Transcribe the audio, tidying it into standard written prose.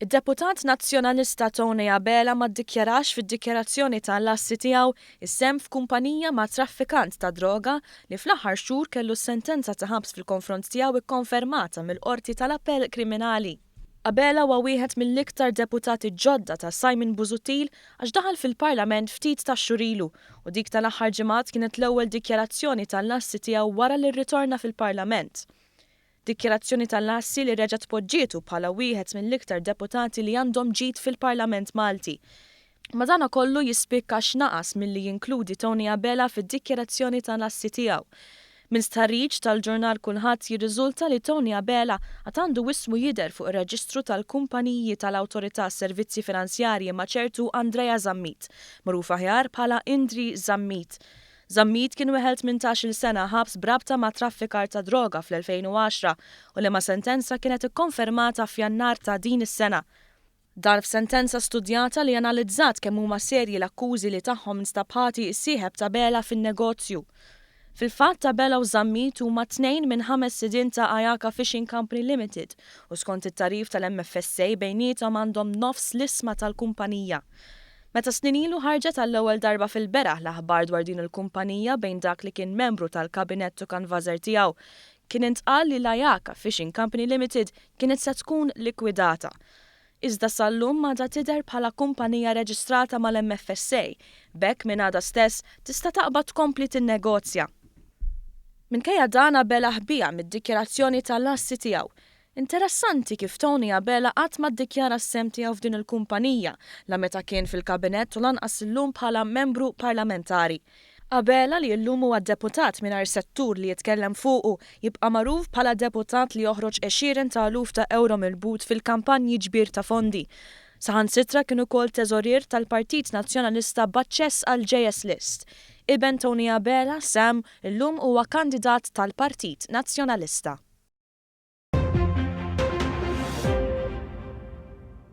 Id-deputat Nazzjonalista Tony Abela ma ddikjarax fid-dikjarazzjoni ta' l-assi tiegħu s-sehem f'kumpanija ma' traffikant ta' droga li fl-aħħar xhur kellu s-sentenza ta' ħabs fil-konfront tiegħu kkonfermata mill-Qorti tal-Appell Kriminali. Abela huwa wieħed mill-iktar deputati ġodda ta' Simon Busuttil għax daħal fil-Parlament ftit tax-xhur ilu u dik tal-aħħar ġimgħat kienet l-ewwel dikjarazzjoni ta' l-assi tiegħu wara li rritorna fil-Parlament. Dikjarazzjoni tal-assi li reġgħet poġġietu bħala wieħed mill-iktar deputati li għandhom ġid fil-Parlament Malti. Madanakollu jispikka x'naqas milli jinkludi Tony Abela fid-dikjarazzjoni tal-assi tiegħu. Minn stħarriġ tal-ġurnal Kullħadd jirriżulta li Tony Abela għad għandu ismu jidher fuq ir-reġistru tal-kumpaniji tal-Awtorità għas-Servizzi Finanzjarji ma' ċertu Andrea Zammit, magħruf aħjar bħala Indri Zammit. Zammit kien weħel 18-il sena ħabs b'rabta ma' traffikar ta' droga fl-2010 u liema sentenza kienet ikkonfermata f'Jannar ta' din is-sena. Dan f'sentenza studjata li analizzat kemm huma serji l-akkużi li tagħhom instab ħati s-sieħeb t'Abela fin-negozju. Fil-fatt Abela u Zammit huma tnejn minn ħames sidien ta' Ayaka Fishing Company Limited u skont it-tagħrif tal-MFSA bejniethom għandhom nofs l-ishma tal-kumpanija. Meta snin ilu ħarġet għall-ewwel darba fil-beraħ l-aħbar dwar din il-kumpanija bejn dak li kien membru tal-kabinett u kanvażer tiegħu, kien intqal li l-Ayaka Fishing Company Limited kienet se tkun likwidata. Iżda sal-lum m'għadha tidher bħala kumpanija reġistrata mal-MFSA, b'hekk minn għada stess tista' taqbad tkompli tinnegozja. Minkejja dan Abela ħbieha mid-dikjarazzjoni tal-assi tiegħu. Interessanti kif Tony Abela qatt ma ddikjara s-sehem tiegħu f'din il-kumpanija, la meta kien fil-Kabinett u lanqas illum bħala Membru Parlamentari. Abela, li illum huwa deputat mingħajr settur li jitkellem fuqu, jibqa' magħruf bħala deputat li joħroġ għexieren ta' eluf ta' ewro mill-but fil-kampanji ġbir ta' fondi. Saħansitra kien ukoll teżorier tal-Partit Nazzjonalista b'aċċess għall-JS List. Iben Tony Abela, Sam, illum huwa kandidat tal-Partit Nazzjonalista.